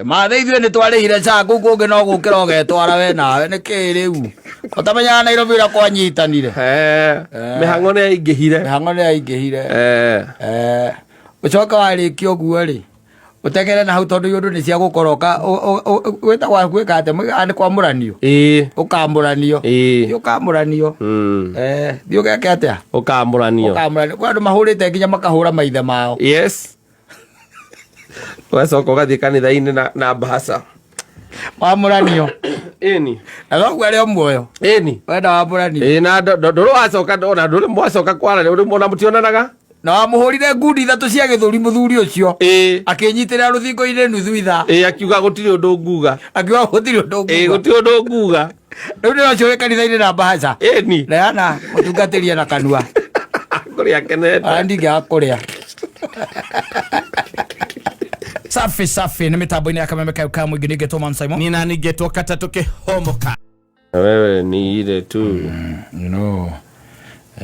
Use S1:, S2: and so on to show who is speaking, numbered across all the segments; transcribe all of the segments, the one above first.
S1: Mathe ithuĩ nĩ twarĩhire SHA kũu kũngĩ no gũkĩra ũgetwara we nawe nĩ kĩĩ rĩu ũtamenyaga Nairobi ũrĩa kwanyitanire.
S2: Mĩhang'o nĩ yaingĩhire.
S1: Mĩhang'o nĩ yaingĩhire. Ũcoke warĩkia ũguo rĩ, ũtegere na hau tondũ iũndũ nĩ cia gũkoroka wĩtagwo gwĩka atĩa nĩ kwamũranio. Ũkamũranio. Ũkamũranio. Thiĩ ũgeke atĩa?
S2: Ũkamũranio.
S1: Ũkamũranio. Kwĩ andũ mahũrĩte nginya makahũra maithe mao.
S2: Yes. Ũgacoka ũgathiĩ kanitha-inĩ na mbaca.
S1: Wamũranio.
S2: Ĩni.
S1: Na noguo arĩ o muoyo.
S2: Ĩni.
S1: Wenda wamũranio.
S2: Ĩ na ndũrĩ wacoka ona ndũrĩ mwacoka kwaranĩria rĩu ona mũtionanaga.
S1: Na wamũhũrire ngundi ithatũ cia gĩthũri mũthuri ũcio.
S2: Ĩ.
S1: Akĩnyitĩrĩra rũthingo-inĩ nuthu ithaa.
S2: Ĩ akiuga gũtirĩ ũndũ nguga.
S1: Akiuga gũtirĩ ũndũ nguga.
S2: Ĩ gũtirĩ ũndũ nguga.
S1: Rĩu nĩ ũcio wĩ kanitha-inĩ na mbahaca.
S2: Ĩni.
S1: Neana mũtungatĩri ena kanua.
S2: Kũrĩa kenete.
S1: Ona ndingĩaga kũrĩa.
S3: Safi safi nĩ mĩtambo-inĩ ya kameme kayo ka mũingĩ ningĩtwo Man Simon.
S4: Nina ningetwo katatũ kĩhomoka.
S2: Wewe ni ile tu.
S1: You know,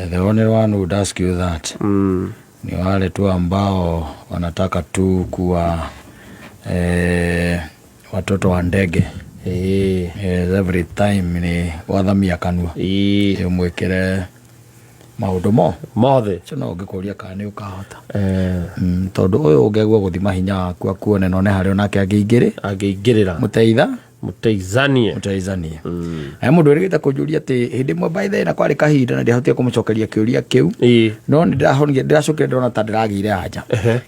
S1: the only one who would ask you that ni wale tu ambao wanataka tu kuwa watoto wa ndege. Every time ni wathamia kanua ũmwĩkĩre maũndũ mo
S2: mothe.
S1: Ũcio no ũngĩkũria kana nĩ ũkahota. Tondũ ũyũ ũngĩagua gũthima hinya waku akuone na one harĩa onake angĩingĩrĩ
S2: Angĩingĩrĩra.
S1: Mũteitha.
S2: Mũteithanie.
S1: Mũteithanie. He mũndũ wĩrĩgĩte kũnjũria atĩ hĩndĩ ĩmwe by the way na kwarĩ kahinda na ndiahotire kũmũcokeria kĩũria kĩu. No nĩ ndĩrahonire ndĩracokire ndĩrona ta ndĩragĩire anja.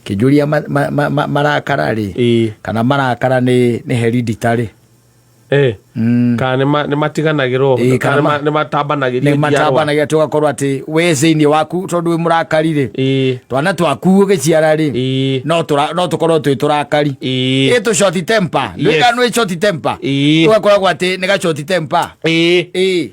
S1: Kĩnjũria marakara rĩ kana marakara nĩ hereditary.
S2: Kana nĩ matiganagĩrwo,
S1: Kana
S2: kana nĩ matambanagĩrio
S1: nĩ
S2: njiarwa.
S1: matambanagĩra tũgakorwo atĩ we thĩinĩ waku tondũ wĩ mũrakari rĩ twana twaku ũgĩciara rĩ no tũkorwo twĩ tũrakari. Ĩ tũ short temper.
S2: Yes.
S1: Ndũĩ kana nĩ short temper. Tũgakoragwo atĩ nĩ ga short temper. Nĩ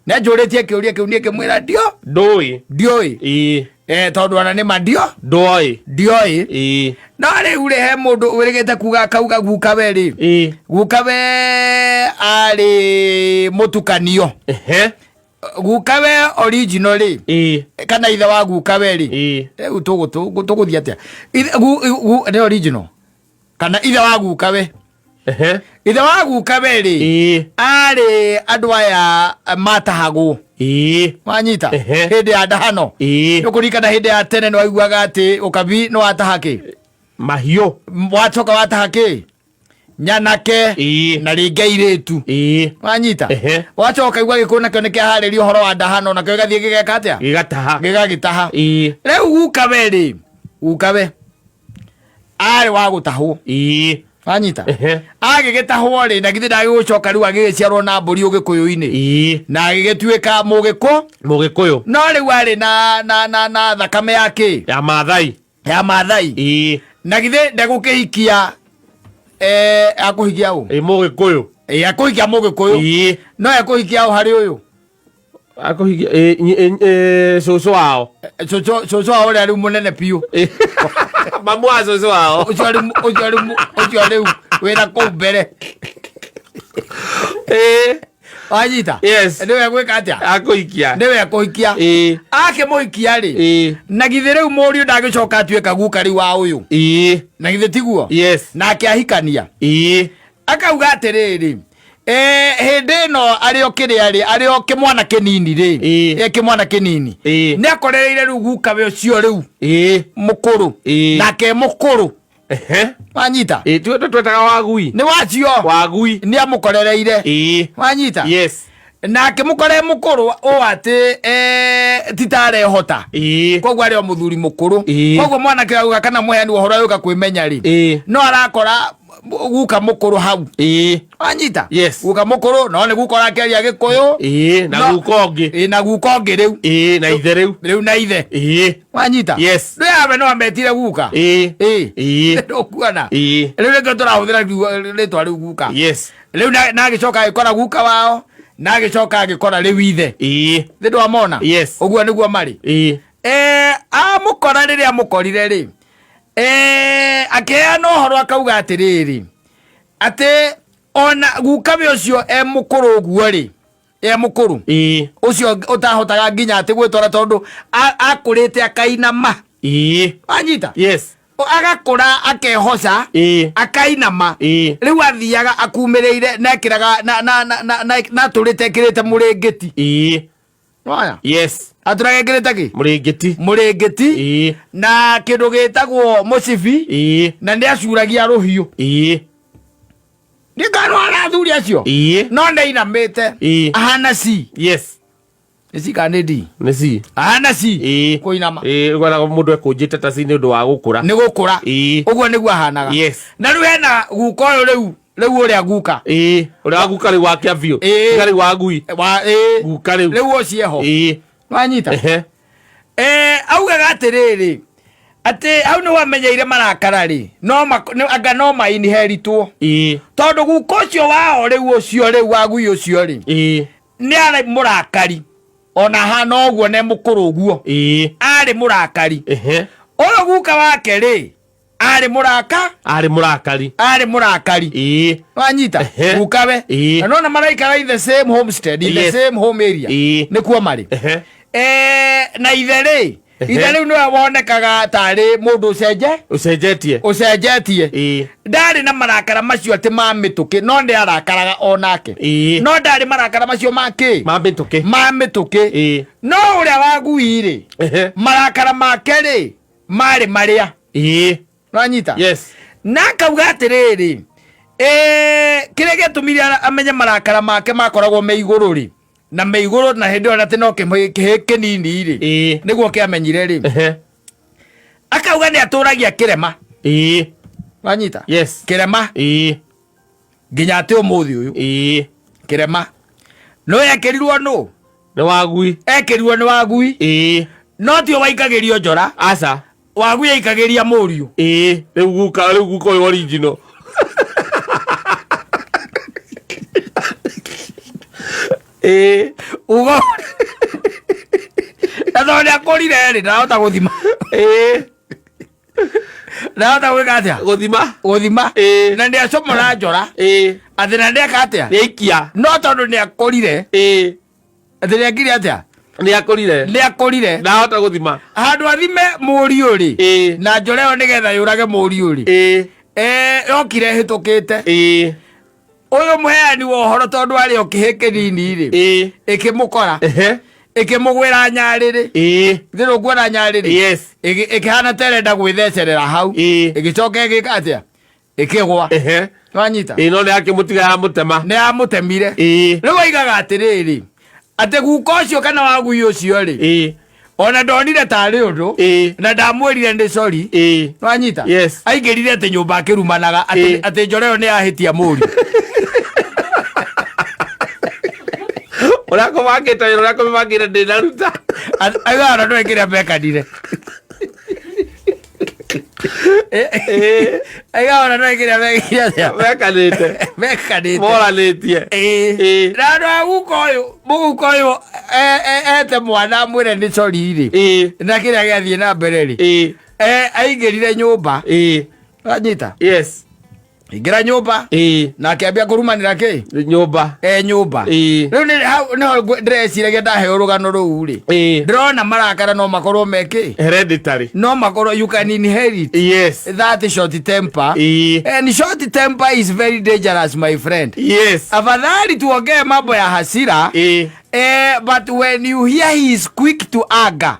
S1: anjũrĩtie kĩũria kĩu niĩ ngĩmwĩra ndio.
S2: Ndũĩ.
S1: Ndiũĩ. Tondũ ona nĩ ma ndio.
S2: Ndũĩ.
S1: Ndioĩ. No rĩu rĩ he mũndũ wĩrĩgĩte kuga akauga guka we rĩ. Guka we arĩ mũtukanio. Guka we original rĩ. Kana ithe wa guka we rĩ. Rĩu tũgũthiĩ atĩa? Ithe, nĩ original. Kana ithe wa guka we. Ithe wa guka we rĩ. Arĩ andũ aya matahagwo. Wanyita? Hĩndĩ ya ndahano. Nĩũkũririkana hĩndĩ ya tene nĩwaiguaga atĩ ũkabi nĩwataha kĩ?
S2: Mahiũ.
S1: Wacoka wataha kĩ? Nyanake. Na rĩngĩ airĩtu. Wanyita? Wacoka ũkaigua gĩkũyũ nakĩo nĩkĩaharĩria ũhoro wa ndahano nakĩo gĩgathiĩ gĩgeka atĩa?
S2: Gĩgataha.
S1: Gĩgagĩtaha. Rĩu guka we rĩ, guka we arĩ wa gũtahwo. Wanyita? Agĩgĩtahwo rĩ, na githĩ ndagĩgũcoka rĩu agĩgĩciarwo na mbũri ũgĩkũyũ-inĩ. Na agĩgĩtuĩka mũgĩkũ.
S2: Mũgĩkũyũ.
S1: No rĩu arĩ na thakame ya kĩ?
S2: Ya Maathai.
S1: Ya Maathai. Na githĩ ndegũkĩhikia, akũhikia ũ?
S2: Mũgĩkũyũ.
S1: Akũhikia mũgĩkũyũ. No ekũhikia ũ harĩ ũyũ?
S2: Akũhikia, cũcũ wao.
S1: Cũcũ wao ũrĩa rĩu mũnene biũ.
S2: Mamu wa cũcũ wao.
S1: Ũcio rĩu, ũcio rĩu, ũcio rĩu wĩra kũu mbere. Wanyita?
S2: Yes.
S1: Nĩwe gwĩka atĩa?
S2: Akũhikia.
S1: Nĩwe akũhikia. Akĩmũhikia rĩ. Na githĩ rĩu mũriũ ndagĩcoka atuĩka guka rĩu wa ũyũ. Na githĩ tiguo?
S2: Yes.
S1: Nake ahikania. Akauga atĩrĩrĩ, hĩndĩ ĩno arĩ o kĩrĩa rĩ, arĩ o kĩmwana kĩnini rĩ, kĩmwana kĩnini. Nĩ akorereire rĩu guka we ũcio rĩu. Mũkũrũ. Nake mũkũrũ. Wanyita?
S2: Twetaga wagui.
S1: Nĩ wacio.
S2: Wagui.
S1: Nĩ amũkorereire. Wanyita?
S2: Yes.
S1: Na akĩmũkorere mũkũrũ ũũ atĩ, ti ta arehota. Koguo arĩ o mũthuri mũkũrũ. Koguo mwanake auga kana mũheani wa ũhoro agĩũka kwĩmenya rĩ, no arakora guka mũkũrũ hau. Wanyita?
S2: Yes.
S1: Guka mũkũrũ, no nĩ guka ũrakĩaria Gĩkũyũ.
S2: Na
S1: No.
S2: guka ũngĩ.
S1: Na guka ũngĩ rĩu.
S2: Na ithe rĩu.
S1: Rĩu na ithe. Wanyita?
S2: Yes.
S1: Rĩu awe no ametire guka. Ndũkuona? Rĩu nĩkĩo tũrahũthĩra rĩtwa rĩu guka.
S2: Yes.
S1: Rĩu na agĩcoka agĩkora guka wao, na agĩcoka agĩkora rĩu ithe. Thĩ ndwamona?
S2: Yes.
S1: Ũguo nĩguo marĩ. Amũkora rĩrĩa amũkorire rĩ, akĩheana ũhoro akauga atĩrĩrĩ, atĩ ona guka we ũcio e mũkũrũ ũguo rĩ, e mũkũrũ. Ũcio ũtahotaga nginya atĩ gwĩtwara tondũ akũrĩte akainama. Wanyita?
S2: Yes.
S1: Agakũra akehoca, akainama. Rĩu athiaga akumĩrĩire na ekĩraga na atũrĩte ekĩrĩte mũrĩngĩti. Waya.
S2: Yes.
S1: Atũraga ekĩrĩte kĩ?
S2: Mũrĩngĩti.
S1: Mũrĩngĩti. Na kĩndũ gĩtagwo mũcibi. Na nĩ acuragia rũhiũ. Ndikanwara athuri acio. No nĩ ainamĩte. Ahana ci.
S2: Yes.
S1: Nĩ ci kana nĩ D?
S2: Nĩ ci.
S1: Ahana ci. Kũinama.
S2: Ũgona mũndũ ekũnjĩte ta ci nĩ ũndũ wa gũkũra.
S1: Nĩ gũkũra. Ũguo nĩguo ahanaga.
S2: Yes.
S1: Na rĩu hena guka ũyũ rĩu rĩu ũrĩa guka.
S2: Ũrĩa wa guka rĩu wa kĩa biũ. Tiga rĩu wa ngui.
S1: Wa.
S2: Guka rĩu.
S1: Rĩu ũcio eho. Wanyita?
S2: Ehe.
S1: Augaga atĩrĩrĩ atĩ hau nĩ wamenyeire marakara rĩ no anga no mainheritwo. Tondũ guka ũcio wao rĩu ũcio rĩu wa gui ũcio rĩ nĩ arĩ mũrakari ona hana ũguo ne mũkũrũ ũguo. Arĩ mũrakari. Ũyũ guka wake rĩ arĩ mũraka.
S2: Arĩ mũrakari.
S1: Arĩ mũrakari. Wanyita? Gukawe. Na nona maraikara in the same homestead, in the same home area. Nĩkuo marĩ. Na ithe rĩ, ithe rĩu nĩwe wonekaga tarĩ mũndũ ũcenje
S2: Ũcenjetie.
S1: Ũcenjetie. Ndarĩ na marakara macio atĩ ma mĩtũkĩ, no nĩ arakaraga onake. No ndarĩ marakara macio ma kĩ?
S2: Ma mĩtũkĩ.
S1: Ma mĩtũkĩ. No ũrĩa wa gui rĩ, marakara make rĩ marĩ marĩa. Wanyita?
S2: Yes.
S1: Na akauga atĩrĩrĩ, kĩrĩa gĩatũmire amenye marakara make makoragwo me igũrũ rĩ, na me igũrũ na hĩndĩ ĩyo atĩ no kĩhĩ kĩnini rĩ, nĩguo kĩamenyire rĩ, akauga nĩ atũragia kĩrema. Wanyita?
S2: Yes.
S1: Kĩrema. Nginya atĩ ũmũthĩ ũyũ. Kĩrema. No ekĩrirwo nũ?
S2: Nĩ wagui.
S1: Ekĩrirwo nĩ wagui. No tio waikagĩrio njora.
S2: Aca.
S1: Wagui aikagĩria mũriũ.
S2: Rĩu guka, rĩu guka ũyũ original.
S1: Ugo. Na tondũ nĩ akũrire rĩ, ndarahota gũthima. Ndarahota gwĩka atĩa?
S2: Gũthima.
S1: Gũthima. Na nĩ acomora njora. Atĩ na nĩ eka atĩa?
S2: Nĩ aikia.
S1: No tondũ nĩ akũrire. Atĩ nĩ akire atĩa?
S2: Nĩ akũrire.
S1: Nĩ akũrire.
S2: Ndahota gũthima.
S1: Handũ athime mũriũ rĩ. Na njora ĩyo nĩgetha yũrage mũriũ rĩ. Yokire ĩhĩtũkĩte. Ũyũ mũheani wa ũhoro tondũ arĩ o kĩhĩ kĩnini rĩ. Ĩkĩmũkora. Ĩkĩmũgwĩra nyarĩrĩ. Thĩ ndũkuona nyarĩrĩ?
S2: Yes.
S1: Ĩkĩhana ta ĩrenda gwĩthecerera hau. Ĩgĩcoka ĩgĩka atĩa? Ĩkĩgwa. Wanyita?
S2: No nĩ akĩmũtiga yamũtema.
S1: Nĩ yamũtemire. Rĩu aigaga atĩrĩrĩ, atĩ guka ũcio kana wagui ũcio rĩ, ona ndonire tarĩ ũndũ, na ndamwĩrire nĩ sorry. Wanyita?
S2: Yes.
S1: Aingĩrire atĩ nyũmba akĩrumanaga atĩ njora ĩyo nĩ yahĩtia mũriũ.
S2: Ũrĩa kũbangĩte wĩra ũrĩa kũbangĩte ndĩnaruta.
S1: Aigaga ona ndũĩ kĩrĩa mekanire. Aigaga ona ndũĩ kĩrĩa mekire atĩa?
S2: Mekanĩte.
S1: Mekanĩte.
S2: Moranĩtie.
S1: Na andũ a guka ũyũ, mũguka ũyũ ete mwana amwĩre nĩ sorry rĩ. Na kĩrĩa gĩathiĩ na mbere rĩ. Aingĩrire nyũmba. Wanyita?
S2: Yes.
S1: Ingĩra nyũmba. Na akĩambia kũrumanĩra kĩ?
S2: Nyũmba.
S1: Nyũmba. Rĩu nĩ hau nĩho ndĩreciragia ndaheo rũgano rũu rĩ. Ndĩrona marakara no makorwo me kĩ?
S2: Hereditary.
S1: No makorwo you can inherit.
S2: Yes.
S1: That short temper. And short temper is very dangerous, my friend.
S2: Yes.
S1: Afadhali tuongee mambo ya hasira. But when you hear he is quick to anger.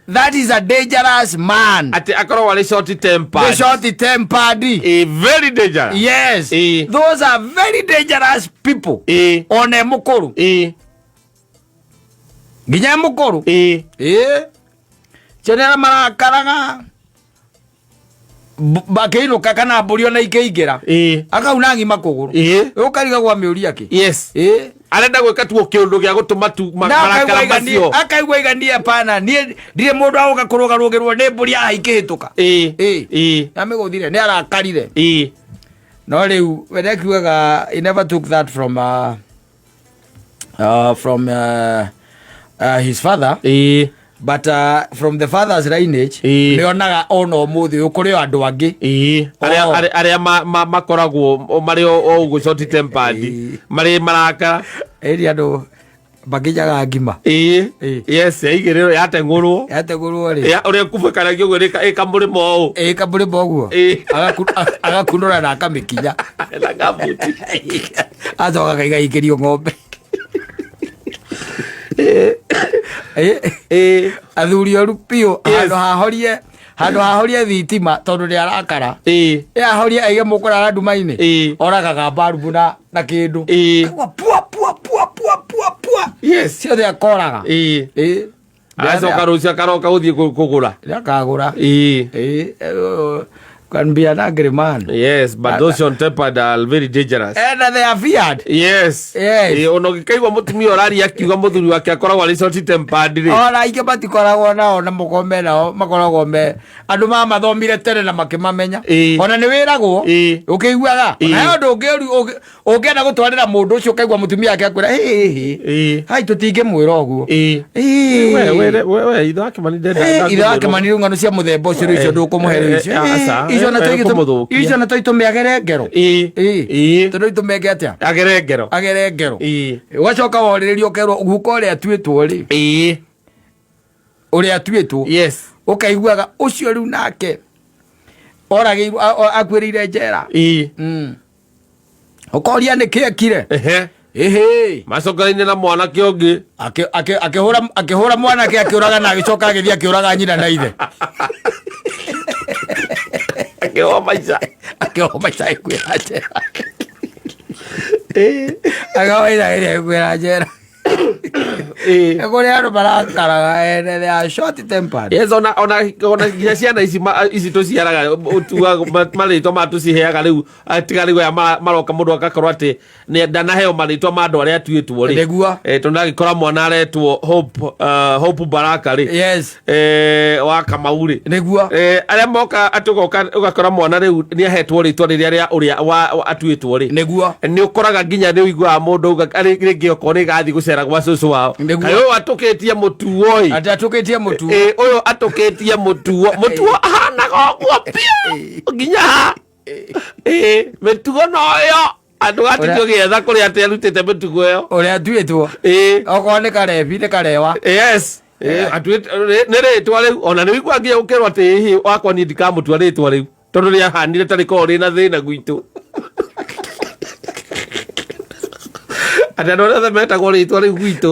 S1: That is a dangerous man.
S2: Ati akorwo arĩ short tempered.
S1: The short tempered.
S2: Very dangerous.
S1: Yes. Those are very dangerous people. One mũkũrũ. Nginya mũkũrũ. Cionera marakaraga. Makĩinũka kana mbũri ona ikĩingĩra. Akauna ng'ima kũgũrũ. Ũkarigagwo amĩũria kĩ?
S2: Yes. Arenda gwĩka tu kĩũndũ gĩa gũtũma tu
S1: Na
S2: marakara macio.
S1: akaigua iganie hapana, niĩ ndirĩ mũndũ wa gũka kũrũgarũgĩrwo nĩ mbũri haha ikĩhĩtũka. Namĩgũthire, nĩ arakarire. No rĩu we nĩakiugaga he never took that from his father. But from the father's lineage, nĩonaga ona ũmũthĩ ũyũ kũrĩ o andũ angĩ.
S2: Arĩa, arĩa makoragwo marĩ o ũguo short tempered, marĩ marakara.
S1: Ĩri andũ Makinyaga ngima.
S2: Ĩĩ.
S1: Ĩĩ.
S2: Yes, yaigĩrĩrwo, yateng'ũrwo.
S1: Yategũrwo rĩ.
S2: Ya, ũrĩa ĩkubĩkanagia ũguo ĩkamũrĩma ũũ.
S1: Ĩ kamũrĩma ũguo.
S2: Ĩĩ.
S1: Agakunũra na akamĩkinya.
S2: Na gabuti.
S1: Acoka akaigaikĩrio ng'ombe. Ĩ.
S2: Ĩĩ.
S1: Athuri oru biũ.
S2: Yes.
S1: Handũ hahorie thitima tondũ nĩ arakara.
S2: Ĩĩ.
S1: Ĩ ahorie aige mũkũrara nduma-inĩ.
S2: Ĩĩ.
S1: Oragaga mbarubu na kĩndũ.
S2: Ĩĩ.
S1: Akauga pua pua pua pua pua pua.
S2: Yes.
S1: Ciothe akoraga.
S2: Ĩĩ.
S1: Ĩ.
S2: Agacoka rũciũ akaroka gũthiĩ kũgũra.
S1: Nĩ akagũra.
S2: Ĩĩ.
S1: Ĩ, can be an angry man.
S2: Yes, but those short tempered are very dangerous.
S1: And they are feared.
S2: Yes.
S1: Yes.
S2: Ĩĩ, ona ũngĩkaigua mũtumia ũraria akiuga mũthuri wake akoragwo arĩ short tempered rĩ.
S1: Ona aingĩ matikoragwo nao na mũkome nao makoragwo me andũ mamathomire tene na makĩmamenya.
S2: Ĩĩ.
S1: Ona nĩ wĩragwo.
S2: Ĩĩ.
S1: Ũkĩiguaga.
S2: Ĩĩ.
S1: Ona he ũndũ ũngĩ ũngĩenda gũtwarĩra mũndũ ũcio ũkaigua mũtumia wake akwĩra hĩ
S2: Ĩĩ.
S1: hai tũtingĩmwĩra ũguo.
S2: Ĩĩ.
S1: Ĩĩ.
S2: We ithe wa Kĩmani ndenda.
S1: Ĩĩ, ithe wa Kĩmani rĩu ng'ano cia mũthemba ũcio rĩu icio ndũkũmũhe rĩu icio.
S2: Eh, aca,
S1: Ĩĩ, icio na
S2: kũmũthũkia.
S1: icio na tũitũme agere ngero.
S2: Ĩĩ.
S1: Ĩĩ.
S2: Ĩĩ.
S1: Tondũ itũmeke atĩa?
S2: Agere ngero.
S1: Agere ngero.
S2: Ĩĩ.
S1: Ũgacoka worĩrĩrio ũkerwo guka ũrĩa atuĩtwo rĩ.
S2: Ĩĩ.
S1: Ũrĩa atuĩtwo.
S2: Yes.
S1: Ũkaiguaga ũcio rĩu nake oragĩirwo akuĩrĩire njera.
S2: Ĩĩ.
S1: Ũkoria nĩkĩ ekire.
S2: Ehe.
S1: Ĩhĩ.
S2: Macokaine na mwanake ũngĩ.
S1: Akĩhũra mwanake akĩũraga na agĩcoka agĩthiĩ akĩũraga nyina na ithe.
S2: Akĩoa maica.
S1: Akĩoa maica agĩkuĩra njera.
S2: Ĩĩ.
S1: Akĩoa maica agĩkuĩra njera.
S2: Ĩĩ.
S1: Nĩ kũrĩ andũ marakaraga ene, they are short tempered.
S2: Yes, ona nginya ciana ici ici tũciaraga ũtuaga marĩtwa ma tũciheaga rĩu tiga rĩu aya maroka mũndũ agakorwo atĩ nĩ ndanaheo marĩtwa ma andũ arĩa atuĩtwo rĩ.
S1: Nĩguo.
S2: Tondũ ndagĩkora mwana aretwo Hope, Hope Baraka rĩ.
S1: Yes.
S2: Wa Kamau rĩ.
S1: Nĩguo.
S2: Arĩa moka atĩ ũgoka ũgakora mwana rĩu nĩ ahetwo rĩtwa rĩrĩa rĩa ũrĩa wa atuĩtwo rĩ.
S1: Nĩguo.
S2: Nĩ ũkoraga nginya nĩ ũiguaga mũndũ auga arĩ rĩngĩ okorwo nĩ gathiĩ gũcera gwa cũcũ wao.
S1: Nĩguo.
S2: Kaĩ ũyũ atũkĩtie mũtuo ĩ.
S1: Atĩ atũkĩtie mũtuo.
S2: Ĩ, ũyũ atũkĩtie mũtuo. Mũtuo ahanaga ũguo biũ nginya ha. Ĩ, mĩtugo no ĩyo. Andũ gatithio gĩetha kũrĩa atĩ arutĩte mĩtugo ĩyo.
S1: Ũrĩa atuĩtwo.
S2: Ĩ.
S1: Okorwo nĩ karebi nĩ karewa.
S2: Yes. Ĩ, nĩ rĩtwa rĩu ona nĩ wĩiguaga nginya gũkĩrwo atĩ ĩhĩ wakwa niĩ ndikamũtua rĩtwa rĩu tondũ rĩahanire ta rĩkoragwo rĩna thĩna gwitũ atĩ andũ arĩa othe metagwo rĩtwa rĩu gwitũ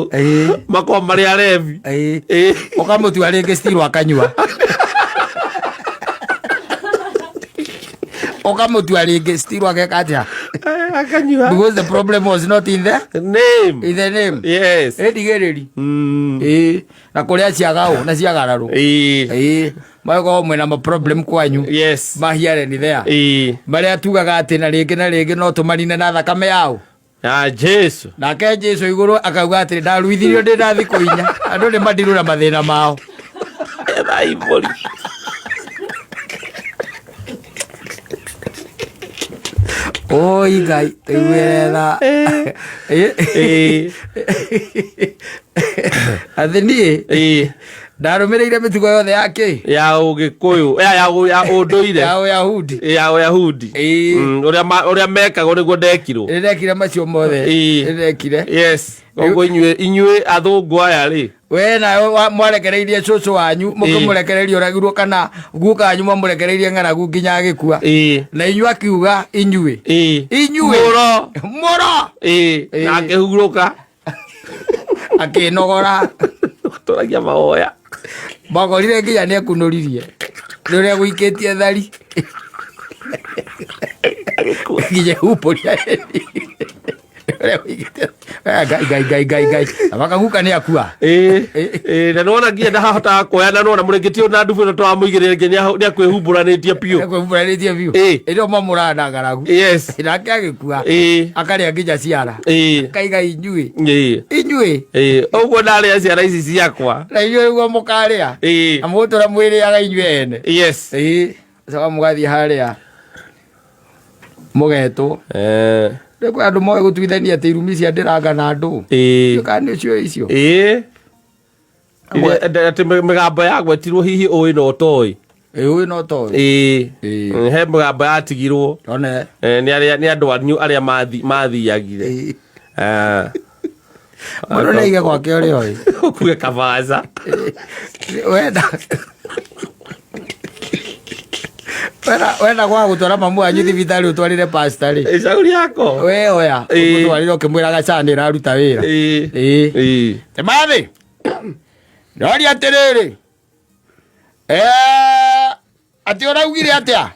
S2: makoragwo marĩ arebi.
S1: Ĩĩ.
S2: Ĩ.
S1: Ũkamũtua rĩngĩ still akanyua. Ũkamũtua rĩngĩ still ageka atĩa?
S2: Akanyua.
S1: Because the problem was not in the
S2: name.
S1: In the name.
S2: Yes.
S1: Ĩndigĩrĩri. Ĩĩ. Na kũrĩa ciagaũ na ciagararũ.
S2: Ĩ.
S1: Ĩĩ. Magakorwo mwĩna ma problem kwanyu.
S2: Yes.
S1: Ma here and there.
S2: Ĩ.
S1: Marĩa tugaga atĩ na rĩngĩ na rĩngĩ no tũmanine na thakame yao.
S2: Ya Jesu.
S1: Nake Jesu igũrũ akauga atĩrĩ ndaruithirio ndĩ na thikũ 4 andũ nĩ madirũ na mathĩna mao.
S2: Ethai mbũri.
S1: Oi Ngai tũiguĩre tha.
S2: Ĩ.
S1: Atĩ niĩ
S2: Ĩ.
S1: ndarũmĩrĩire mĩtugo yothe ya kĩ?
S2: Ya ũgĩkũyũ ya ũndũire.
S1: Ya Ũyahudi.
S2: Ya Ũyahudi.
S1: Ĩ.
S2: Ũrĩa mekagwo nĩguo ndekirwo.
S1: Nĩ ndekire macio mothe.
S2: Ĩ.
S1: Nĩ ndekire.
S2: Yes. Koguo inyuĩ athũngũ aya rĩ.
S1: We nawe mwarekereirie cũcũ wanyu mũkĩmũrekereria ũragirwo kana guka wanyu mwamũrekereirie ng'aragu nginya agĩkua.
S2: Ĩ.
S1: Na inyuĩ akiuga inyuĩ.
S2: Ĩ.
S1: Inyuĩ.
S2: Mũro.
S1: Mũro.
S2: Ĩ.
S1: Ĩ.
S2: Na akĩhurũka.
S1: Akĩnogora.
S2: Tũragia mahoya.
S1: Makorire nginya nĩ ekunũririe. Nĩ ũrĩa gũikĩtie thari. Nginya humbũria. Ũrĩa gũikĩtie. Ngai ngai ngai ngai ngai. Na makaguka nĩ akua.
S2: Ĩ. Ĩ, na nĩwona nginya ndahotaga kuoya na nĩwona mũrĩngĩti ũyũ na ndubu ĩno tũramũigĩrĩra nginya nĩakwĩhumbũranĩtie biũ.
S1: Nĩakwĩhumbũranĩtie biũ.
S2: Ĩ.
S1: Ĩrĩa mamũraga na ng'aragu.
S2: Yes.
S1: Nake agĩkua.
S2: Ĩ.
S1: Akarĩa nginya ciara.
S2: Ĩ.
S1: Akaiga inyuĩ.
S2: Ĩ.
S1: Inyuĩ.
S2: Ĩ. Ũguo ndarĩa ciara ici ciakwa.
S1: Na inyuĩ nĩguo mũkarĩa.
S2: Ĩ.
S1: Na mũgũtũra mwĩrĩaga inyuĩ ene.
S2: Yes.
S1: Ĩ. Coka mũgathiĩ harĩa mũgetwo. Rĩu kwĩ andũ moĩ gũtuithania atĩ irumi cia ndĩranga na andũ.
S2: Ĩ.
S1: Kana nĩ ũcio icio.
S2: Ĩ. Atĩ mĩgambo yagwetirwo hihi ũĩ na ũtoĩ.
S1: Ĩ, ũĩ na ũtoĩ.
S2: Ĩ.
S1: Ĩ.
S2: He mĩgambo yatigirwo.
S1: One.
S2: Nĩ andũ anyu arĩa mathiagire.
S1: Ĩ. Mũndũ nĩ aige gwake ũrĩa oĩ.
S2: Ũkue kabaca.
S1: Wenda wenda gwa gũtwara mamu wanyu thibitarĩ ũtwarĩre pastor rĩ.
S2: Shauri yako.
S1: We oya ũmũtwarĩre ũkĩmwĩraga SHA nĩ ĩraruta wĩra.
S2: Ĩĩ.
S1: Ĩĩ. Temathĩ. Ndoria atĩrĩrĩ. Atĩ ũraugire atĩa?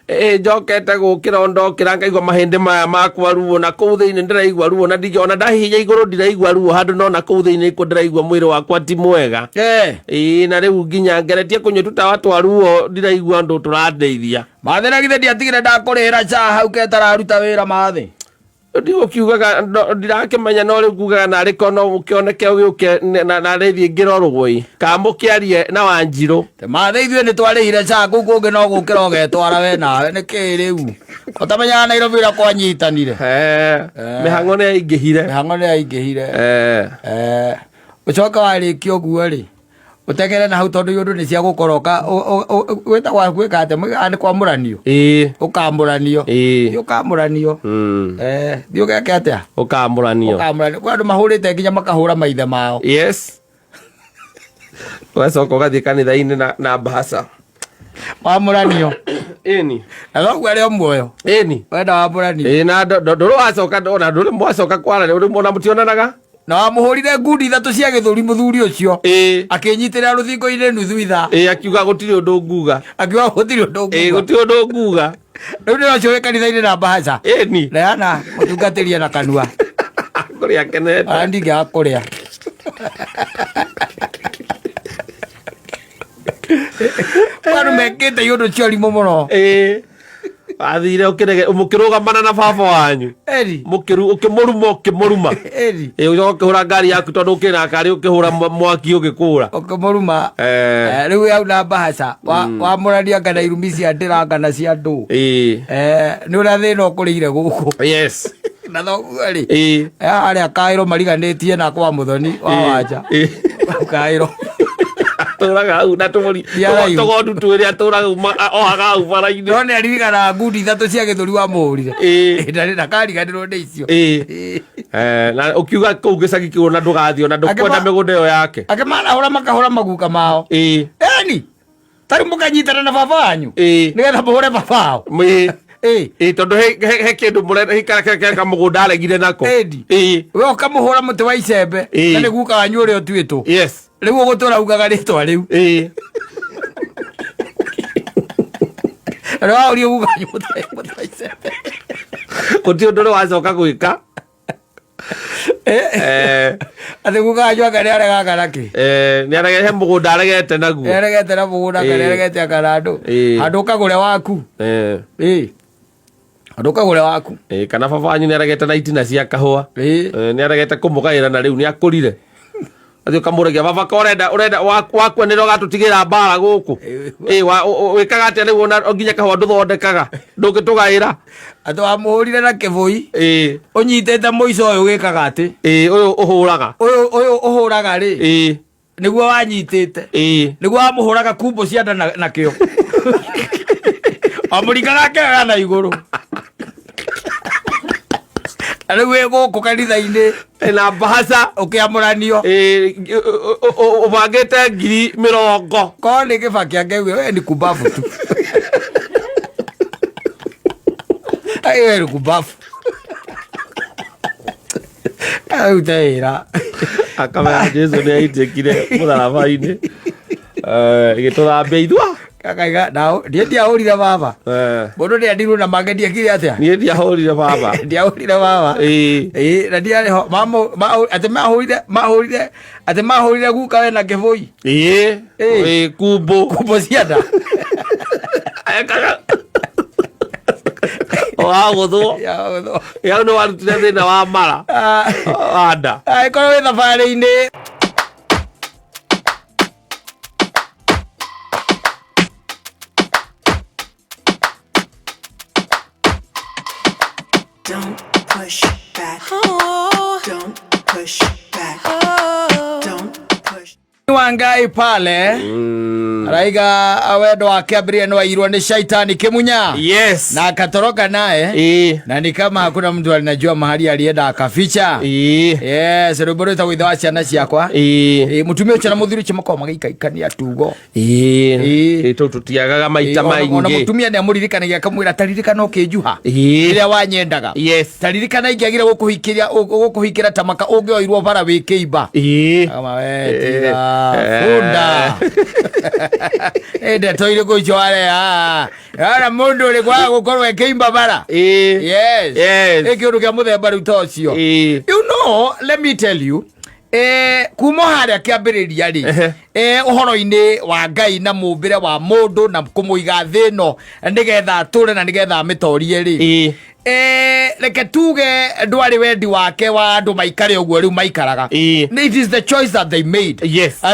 S2: Ĩ njokete gũkĩra o ndokĩra ngaigua mahĩndĩ maya makwa ruo na kũu thĩinĩ ndĩraigua ruo na ndingĩ ona ndahihinya igũrũ ndiraigua ruo handũ no na kũu thĩinĩ nĩkuo ndĩraigua mwĩrĩ wakwa ti mwega. Ĩ na rĩu nginya ngeretie kũnyua tũtawa twa ruo ndiraigua ũndũ tũrandeithia.
S1: Mathĩ na githĩ ndiatigire ndakũrĩhĩra SHA hau ketararuta wĩra mathĩ.
S2: Ndigũkiugaga ndirakĩmenya no rĩu ngugaga narĩ korwo no ũkĩoneke ũgĩũke narĩ thiĩ ngĩrorwo ĩ kana mũkĩarie na Wanjirũ.
S1: Mathĩ ithuĩ nĩ twarĩhire SHA kũu kũngĩ no gũkĩra ũgetwara we nawe nĩ kĩĩ rĩu ũtamenyaga Nairobi ũrĩa kwanyitanire.
S2: Mĩhang'o nĩ yaingĩhire.
S1: Mĩhang'o nĩ yaingĩhire. Ũcoke warĩkia ũguo rĩ ũtegere na hau tondũ iũndũ nĩ cia gũkoroka wĩtagwo gwĩka atĩa nĩ kwamũranio. Ũkamũranio. Ũkamũranio. Thiĩ ũgeke atĩa?
S2: Ũkamũranio.
S1: Ũkamũranio. Kwĩ andũ mahũrĩte nginya makahũra maithe mao.
S2: Yes. Ũgacoka ũgathiĩ kanitha-inĩ na mbahaca.
S1: Wamũranio.
S2: Ĩni.
S1: Na thoguo arĩ o muoyo.
S2: Ĩni.
S1: Wenda wamũranio.
S2: Ĩ na ndũrĩ wacoka ona ndũrĩ mwacoka kwaranĩria ona mũtionanaga.
S1: Na wamũhũrire ngundi ithatũ cia gĩthũri mũthuri ũcio. Akĩnyitĩrĩra rũthingo-inĩ nuthu ithaa.
S2: Akiuga gũtirĩ ũndũ nguga.
S1: Akiuga gũtirĩ ũndũ nguga.
S2: Gũtirĩ ũndũ nguga.
S1: Rĩu nĩ ũcio wĩ kanitha-inĩ na mbahaca.
S2: Ĩni.
S1: Neana mũtungatĩrie na kanua.
S2: Kũrĩa kenete.
S1: Ona ndingĩaga kũrĩa. Andũ mekĩte iũndũ cia ũrimũ mũno.
S2: Wathire ũkĩrege mũkĩrũgamana na baba wanyu.
S1: Eri.
S2: Mũkĩru ũkĩmũruma ũkĩmũruma.
S1: Eri.
S2: Ũcoka ũkĩhũra ngari yaku tondũ ũkĩrĩ na ngari ũkĩhũra mwaki ũgĩkũra.
S1: Ũkĩmũruma. Rĩu hau na mbahaca wamũrania kana irumi cia ndĩra kana cia ndũ. Nĩ ũrĩa thĩna ũkũrĩire gũkũ.
S2: Yes.
S1: Na thoguo rĩ. Arĩa kaĩro mariganĩtie na kwa mũthoni wa wanja. Kaĩro.
S2: Atũraga hau na tũbũri tũgondu twĩrĩ atũraga ohaga hau bara-inĩ.
S1: No nĩ aririkanaga ngundi ithatũ cia gĩthũri wamũhũrire. Ndakariganĩrwo nĩ icio.
S2: Na ũkiuga kũu gĩcagi kĩu ona ndũgathiĩ ona ndũkwenda mĩgũnda ĩyo yake.
S1: Akĩmarahũra makahũra maguka mao. Eni tarĩu mũkanyitana na baba wanyu. Nĩgetha mũhũre baba wao.
S2: Tondũ he kĩndũ kamũgũnda aregire nako.
S1: We ũkamũhũra mũtĩ wa icembe na nĩ guka wanyu ũrĩa ũtuĩtwo.
S2: Yes.
S1: Rĩu ũgũtũra ugaga rĩtwa rĩu. Rĩu waũria guka wanyu mũtĩ wa icembe.
S2: Gũtirĩ ũndũ ũrĩ wacoka gwĩka.
S1: Atĩ guka wanyu anga nĩ aregaga nakĩ?
S2: Nĩ aregete he mũgũnda aregete naguo.
S1: Nĩ aregete na mũgũnda anga nĩ aregete anga na andũ. Handũ ũkagũre waku. Handũ ũkagũre waku.
S2: Kana baba wanyu nĩ aregete na itina cia kahũa. Nĩ aregete kũmũgaĩra na rĩu nĩ akũrire. Athiĩ ũkamũragia baba ka ũrenda ũrenda wakua nĩrĩo ũgatũtigĩra mbara gũkũ. Wĩkaga atĩa rĩu ona nginya kahũa ndũthondekaga ndũngĩtũgaĩra.
S1: Atĩ wamũhũrire na kĩbũi. Ũnyitĩte mũico ũyũ wĩkaga atĩ.
S2: Ũyũ ũhũraga.
S1: Ũyũ ũhũraga rĩ. Nĩguo wanyitĩte. Nĩguo wamũhũraga kumbo cia nda nakĩo. Wamũringaga akĩoya na igũrũ. Na rĩu wĩ gũkũ kanitha-inĩ.
S2: Na mbahaca.
S1: Ũkĩamũranio.
S2: Ũbangĩte 20,000.
S1: Korwo nĩ Kĩbaki angĩauga we ni kumbabu tu. Ai, we ni kumbabu. Arute wĩra.
S2: Akamenya Jesu nĩ aitĩkire mũtharaba-inĩ. Ĩgĩtũthambia ithua.
S1: Akaiga, nao, niĩ ndiahũrire baba. Mũndũ nĩ andirwo na mange ndiekire atĩa?
S2: Niĩ ndiahũrire baba.
S1: Ndiahũrire baba. Na ndiarĩ ho. Atĩ mahũrire, atĩ mahũrire guka we na kĩbũi.
S2: Kumbo.
S1: Kumbo cia nda.
S2: Ekaga. Wagũthwo.
S1: Wagũthwo.
S2: Hau nĩ warutire thĩna wa mara. Wa nda.
S1: Angĩkorwo wĩ thabarĩ-inĩ.
S5: Don't push back. Don't push back. Don't push.
S1: Wangai pale. Araiga wendo wake ambĩrĩria nĩ wairwo nĩ shaitani kĩmunya. Na akatoroka naye. Na ni kama hakuna mtu alinajua mahali alienda akaficha. Yes, rwĩmbo rwĩtagwo ithe wa ciana ciakwa. Ĩĩ, mũtumia ũcio na mũthuri ũcio makoragwo magĩikaikania tugo. Ĩĩ.
S2: Tå tå tiagaga maita
S1: Ona
S2: maingä
S1: mũtumia nĩ amũririkanagia akamwĩra taririkana ũkĩnjuha rĩrĩa wanyendaga. Taririkana ingĩagire gũkũhikĩra ta maka ũngĩoirwo bara wĩ kĩimba. Kama we tiga bunda. Ĩ ndeto irĩkũ icio wareha? Ara mũndũ ũrĩ kwaga gũkorwo ekĩimba bara. Yes. Ĩ kĩũndũ kĩa mũthemba rĩu ta ũcio. You know, let me tell you, kuma harĩa kĩambĩrĩria rĩ, ũhoro-inĩ wa Ngai na mũmbĩre wa mũndũ na kũmũiga thĩ ĩno nĩgetha atũre na nĩgetha amĩtorie rĩ, reke tuge ndwarĩ wendi wake wa andũ maikare ũguo rĩu maikaraga. It is the choice that they made.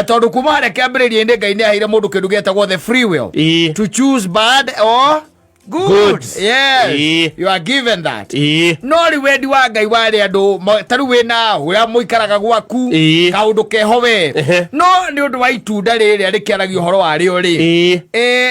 S1: Tondũ kuma harĩa kĩambĩrĩria-inĩ Ngai nĩ aheire mũndũ kĩndũ gĩetagwo the free will to choose bad or good.
S2: Good.
S1: Yes. You are given that. No rĩu wendi wa Ngai warĩ andũ ta rĩu wĩna ũrĩa mũikaraga gwaku, kaũndũ keho we, no nĩ ũndũ wa itunda rĩrĩa rĩkĩaragia ũhoro warĩo rĩ,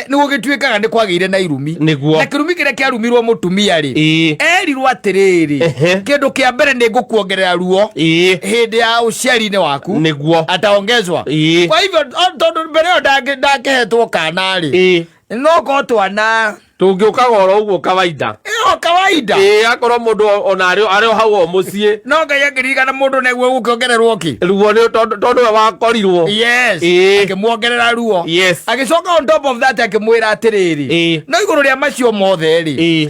S1: nĩ gũgĩtuĩkaga nĩ kwagĩire na irumi. Na kĩrumi kĩrĩa kĩarumirwo mũtumia rĩ, erirwo atĩrĩrĩ, kĩndũ kĩa mbere nĩ ngũkuongerera ruo hĩndĩ ya ũciari-inĩ waku. Ataongezwa. Kwa hivyo tondũ mbere ĩyo ndangĩhetwo kana rĩ, no korwo twana
S2: Tå ngä å kaga oro å guo kawaida.
S1: Ĩyo kawaida.
S2: Ĩĩ, akorwo mũndũ ona arĩ o hau o mũciĩ.
S1: No Ngai akĩririkana mũndũ nĩguo gũkĩongererwo kĩ?
S2: Ruo nĩ tondũ we wakorirwo.
S1: Yes. Akĩmuongerera ruo. Agĩcoka on top of that akĩmwĩra atĩrĩrĩ, no igũrũ rĩa macio mothe rĩ,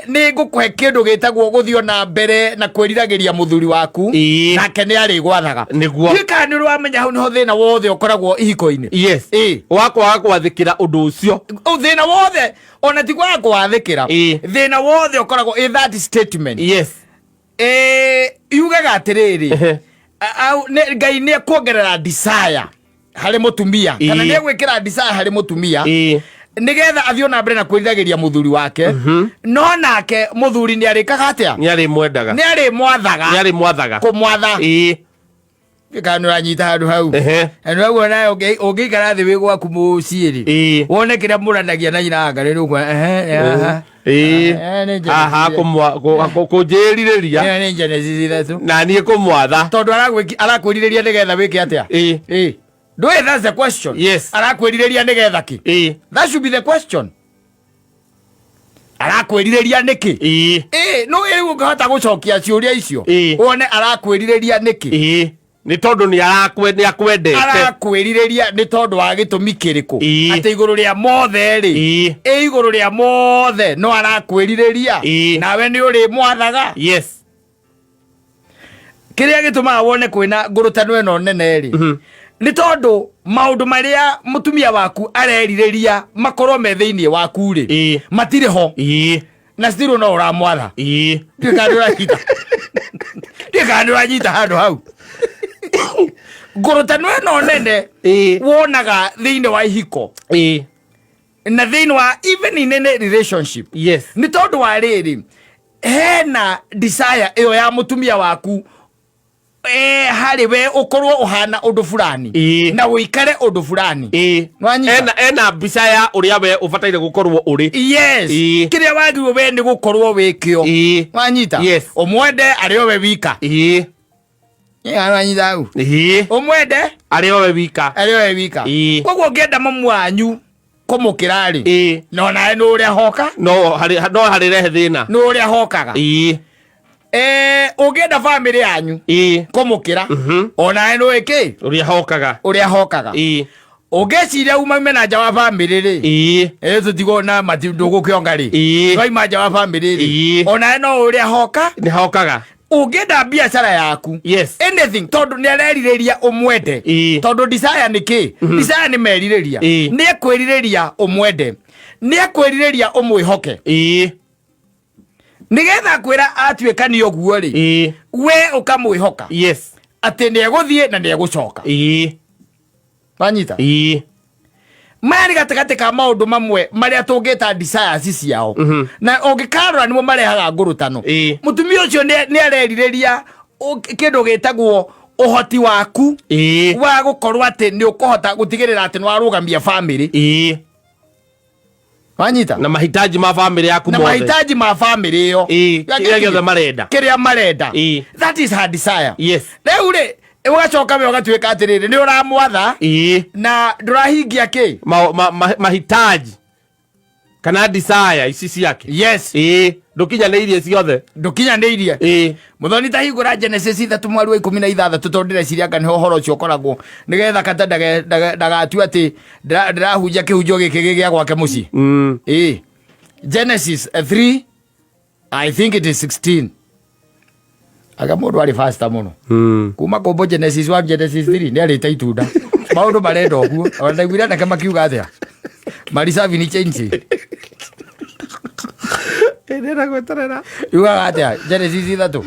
S1: nĩ ngũkũhe kĩndũ gĩtagwo gũthiĩ na mbere na kwĩriragĩria mũthuri waku, nake nĩ arĩgwathaga. Ndiũĩ kana nĩ ũrĩ wamenya hau nĩho thĩna wothe ũkoragwo ihiko-inĩ.
S2: Wakwaga gwathĩkĩra ũndũ ũcio.
S1: Thĩna wothe ona ti kwaga gwathĩkĩra. Thĩna wothe ũkoragwo in that statement. Yugaga atĩrĩrĩ, Ngai nĩ ekuongerera desire harĩ mũtumia, kana nĩ egwĩkĩra desire harĩ mũtumia, nĩgetha athiĩ na mbere na kwĩriragĩria mũthuri wake, no nake mũthuri nĩ arĩkaga atĩa?
S2: Nĩ arĩmwendaga.
S1: Nĩ arĩmwathaga.
S2: Nĩ arĩmwathaga.
S1: Kũmwatha. Kana nĩ ũranyita handũ hau? Na nĩ ũguo nawe ũngĩikara thĩ wĩ gwaku mũciĩ rĩ, wone kĩrĩa mũranagia na nyina anga nĩ ũkuona, ehe, aha. Nĩ Genesis.
S2: Aha, kũnjĩrirĩria.
S1: Nĩ Genesis 3.
S2: Na niĩ kũmwatha.
S1: Tondũ arakwĩrirĩria nĩgetha wĩke atĩa? Ndũĩ, that's the question. Arakwĩrirĩria nĩgetha kĩ? That should be the question. Arakwĩrirĩria nĩkĩ? No rĩu ũngĩhota gũcokia ciũria icio, wone arakwĩrirĩria nĩkĩ?
S2: Nĩ tondũ nĩ akwendete.
S1: Arakwĩrirĩria nĩ tondũ wa gĩtũmi kĩrĩkũ? Atĩ igũrũ rĩa mothe rĩ, ĩ igũrũ rĩa mothe no arakwĩrirĩria. Nawe nĩ ũrĩmwathaga. Kĩrĩa gĩtũmaga wone kwĩna ngũrũtano ĩno nene rĩ, nĩ tondũ maũndũ marĩa mũtumia waku arerirĩria makorwo me thĩinĩ waku rĩ, matirĩ ho. Na still no ũramwatha. Ndiũĩ kana nĩũranyita. Ndiũĩ kana nĩũranyita handũ hau. Ngũrũtano ĩno nene wonaga thĩinĩ wa ihiko na thĩinĩ wa even in any relationship, nĩ tondũ wa rĩrĩ, hena desire ĩyo ya mũtumia waku harĩ we ũkorwo ũhana ũndũ fulani na ũikare ũndũ fulani. Nĩwanyita?
S2: Ena mbica ya ũrĩa we ũbataire gũkorwo ũrĩ.
S1: Yes. Kĩrĩa wagĩrĩirwo we nĩ gũkorwo wĩkĩo. Wanyita?
S2: Yes.
S1: Ũmwende arĩ o we wika. Wanyita hau? Ũmwende
S2: arĩ o we wika.
S1: Arĩ o we wika. Koguo ũngĩenda mamu wanyu kũmũkĩra rĩ, no nawe nĩ ũrĩa hoka.
S2: No harĩ rehe thĩna.
S1: Nĩ ũrĩa hokaga. Ũngĩenda bamĩrĩ yanyu kũmũkĩra, onawe nĩ ũĩ kĩ?
S2: Ũrĩa hokaga.
S1: Ũrĩa hokaga. Ũngĩciria umaume na nja wa bamĩrĩ rĩ, tũtigwo na mati ndũgũkĩonga rĩ, twaima nja wa bamĩrĩ rĩ, onawe no ũrĩa hoka.
S2: Nĩ hokaga.
S1: Ũngĩenda biacara yaku, anything, tondũ nĩ arerirĩria ũmwende. Tondũ desire nĩ kĩ? Desire nĩ merirĩria. Nĩ ekwĩrirĩria ũmwende, nĩ ekwĩrirĩria ũmwĩhoke, nĩgetha kwĩra atuĩka nĩ ũguo rĩ, we ũkamwĩhoka atĩ nĩ egũthiĩ na nĩ egũcoka. Wanyita? Maya nĩ gatagatĩ ka maũndũ mamwe marĩa tũngĩta desires ciao, na ũngĩkarora nĩmo marehaga ngũrũtano. Mũtumia ũcio nĩ arerirĩria kĩndũ gĩtagwo Ũhoti waku wa gũkorwo atĩ nĩ ũkũhota gũtigĩrĩra atĩ nĩ warũgamia family. Wanyita?
S2: Na mahitaji ma family yaku
S1: na
S2: mothe.
S1: Mahitaji ma family ĩyo.
S2: Kĩrĩa gĩothe marenda.
S1: Kĩrĩa marenda. That is her desire. Rĩu rĩ, ũgacoka we ũgatuĩka atĩrĩrĩ, nĩ ũramwatha na ndũrahingia kĩ.
S2: Mahitaji kana desire ici ciake. Ndũkinyanĩirie ciothe.
S1: Ndũkinyanĩirie. Mũthoni, ta hingũra Genesis 3 mweri wa 16, tondũ ndĩreciria anga nĩho ũhoro ũcio ũkoragwo, nĩgetha kata ndagatue atĩ ndĩrahunjia kĩhunjio gĩkĩ gĩ gĩa gwake mũciĩ. Genesis 3, I think it is 16. Aga mũndũ arĩ faster mũno. Kuma kũmbũ Genesis 1, Genesis 3, nĩ arĩte itunda. Maũndũ marenda ũguo. Ona ndaiguire anake makiuga atĩa, marisabi ni change.
S2: Ndĩrenda gweterera.
S1: Yugaga atĩa Genesis 3?